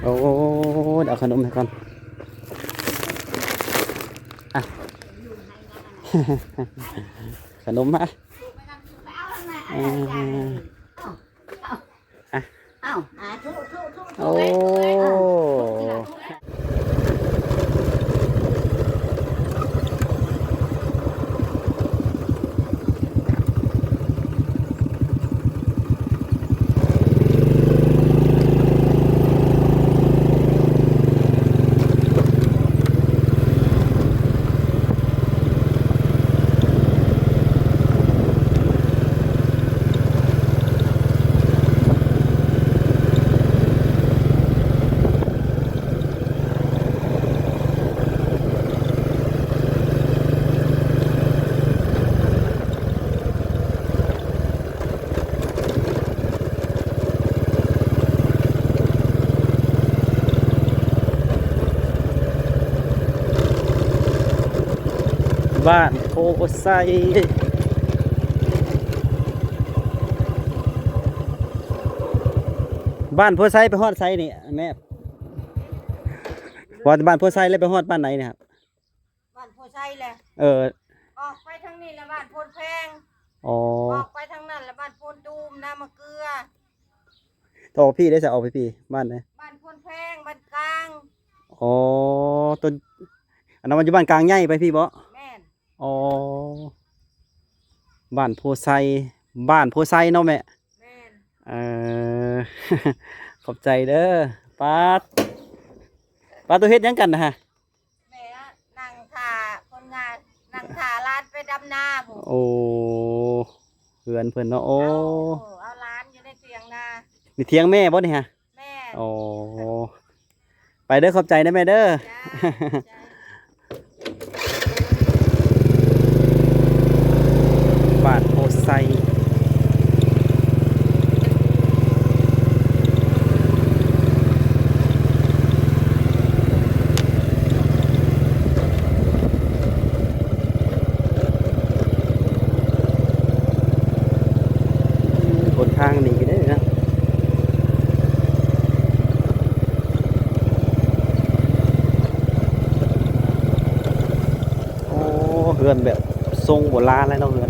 ໂອ້ຍ ເອົາຂະໜົມໃຫ້ກ່ອນ ອ່ະ ຂະໜົມມາ ອ່າ ອ່ະ ເອົາ ໂອ້ ບ້ານໂພໄຊ ບ້ານໂພໄຊໄປຮອດໃສນີ້ແມ່? ວ່າແຕ່ບ້ານໂພໄຊແລ້ວໄປຮອດບ້ານໃດນີ້? ບ້ານໂພໄຊແຫຼະ ເອີ ອອກໄປທາງນີ້ລະບ້ານໂພນແພງ ອໍ ອອກໄປທາງນັ້ນລະບ້ານໂພນຕູມ ນາມະເກືອ ອອກພີ້ໄດ້ຊະ ອອກໄປພີ້ ບ້ານໃດ? ບ້ານໂພນແພງ ບ້ານກາງ ອໍ ຕົ້ນ ອັນນັ້ນມັນຢູ່ບ້ານກາງໃຫຍ່ໄປພີ້ບໍ? ແມ່ນ ອໍ ບ້ານໂພໄຊ ບ້ານໂພໄຊເນາະແມ່? ແມ່ນ ເອີ ຂອບໃຈເດີ ປາດ ປາດ ໂຕເຮັດຫຍັງກັນນະ? ແມ່ນັ່ງຖ້າຄົນງານ ນັ່ງຖ້າຫຼານໄປດຳນາພຸ້ນ ໂອ້ ເຮືອນເພິ່ນເນາະ ໂອ້ ເອົາ ເອົາຫຼານຢູ່ໃນຖຽງນາ ນີ້ຖຽງແມ່ບໍ່ນີ້ຫະ? ແມ່ນ ໂອ້ ໄປເດີ ຂອບໃຈນະແມ່ເດີ ຈ້າ ຂອບໃຈ ບ້ານໂພໄຊ ຫົນທາງດີເດ້ເນາະ ໂອ້ ເຮືອນແບບຊົງໂບລານເລີຍເນາະ ເຮືອນ